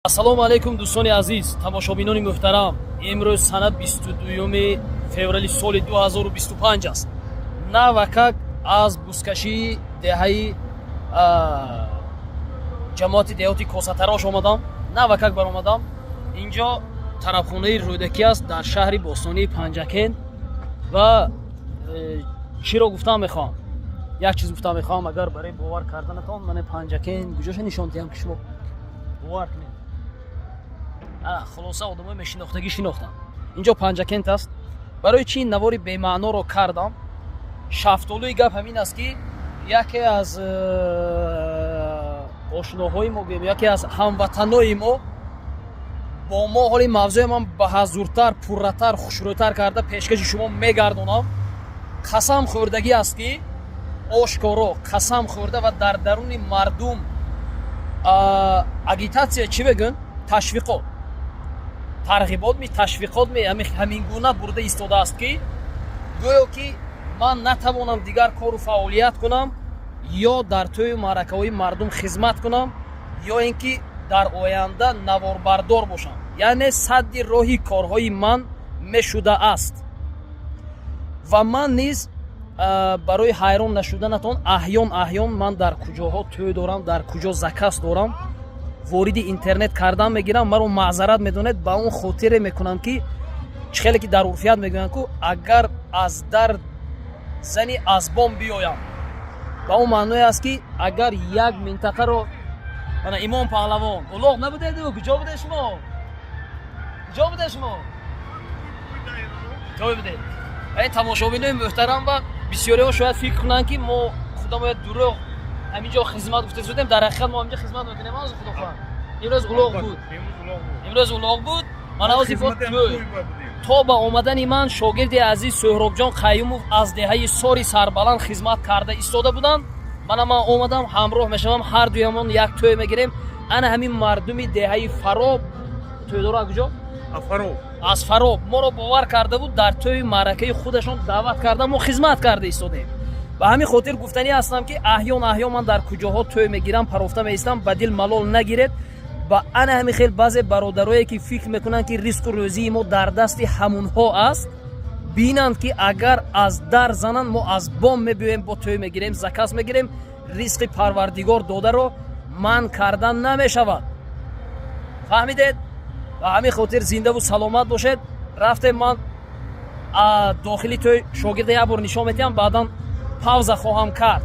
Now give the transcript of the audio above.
Ассалому алайкум, дӯстони азиз, тамошобинони муҳтарам. Имрӯз сана 22 феврали соли 2025 аст. Навакак аз бузкашии деҳаи ҷамоати деҳоти Косатарош омадам, навакак баромадам. Инҷо тарабхонаи Рӯдакӣ аст дар шаҳри бостонии Панҷакент. Ва чиро гуфтан мехоҳам? Як чиз гуфтан мехоҳам, агар барои бовар карданатон мане Панҷакент куҷоша нишон диҳам, ки шумо бовар кунед. Хулоса, одамои мешинохтагӣ шинохтам, инҷо Панҷакент аст. Барои чи ин навори бемаъноро кардам? Шафтолӯи гап ҳамин аст, ки яке аз ошиноҳои мо гӯем, яке аз ҳамватанои мо бо мо ҳоли мавзӯе ман баҳазуртар, пурратар, хушрӯйтар карда пешкаши шумо мегардонам. Қасам хӯрдагӣ аст, ки ошкоро қасам хӯрда ва дар даруни мардум агитатсия, чӣ мегӯн, ташвиқот, тарғибот ми, ташвиқот ми, ҳамин гуна бурда истодааст, ки гӯё ки ман натавонам дигар кору фаъолият кунам ё дар тӯю маъракаҳои мардум хизмат кунам, ё ин ки дар оянда наворбардор бошам, яъне садди роҳи корҳои ман мешудааст. Ва ман низ, барои ҳайрон нашуданатон, аҳён аҳён ман дар куҷоҳо тӯй дорам, дар куҷо заказ дорам, вориди интернет кардан мегирам. Маро маъзарат медонед, ба он хотире мекунам, ки чӣ хеле ки дар урфият мегӯянд ку, агар аз дар зани аз бом биёям, ба он маъное аст, ки агар як минтақаро. Ана Имом Паҳлавон, улоғ набудеду? Куҷо буде шумо? Куҷо буде шумо? Ҷой будед. Ин тамошобинои муҳтарам ва бисёриҳо шояд фикр кунанд, ки мо худам бояд дурӯғ ҳаминҷо хизмат гуфта шудем. Дар ҳақиқат мо ҳаминҷо хизмат мекунем. Ҳозир, худо хоҳад, имрӯз улоғ буд, имрӯз улоғ буд. Ман ҳозир бо тӯй то ба омадани ман шогирди азиз Сӯҳробҷон Қаюмов аз деҳаи Сори Сарбаланд хизмат карда истода буданд. Мана ман омадам, ҳамроҳ мешавам, ҳар дуямон як тӯй мегирем. Ана ҳамин мардуми деҳаи Фароб тӯйдора куҷо? Аз Фароб моро бовар карда буд, дар тӯи маъракаи худашон даъват карда, мо хизмат карда истодем. Ба ҳамин хотир гуфтанӣ ҳастам, ки аҳён аҳён ман дар куҷоҳо тӯй мегирам, парофта меистам, ба дил малол нагиред. Ба ана ҳамин хел баъзе бародарое, ки фикр мекунанд, ки ризқу рӯзии мо дар дасти ҳамунҳо аст, бинанд, ки агар аз дар зананд, мо аз бом мебиёем, бо тӯй мегирем, заказ мегирем. Ризқи Парвардигор додаро манъ кардан намешавад, фаҳмидед? Ба ҳамин хотир зиндаву саломат бошед. Рафтем, ман дохили тӯй шогирда як бор нишон медиҳам, баъдан пауза хоҳам кард.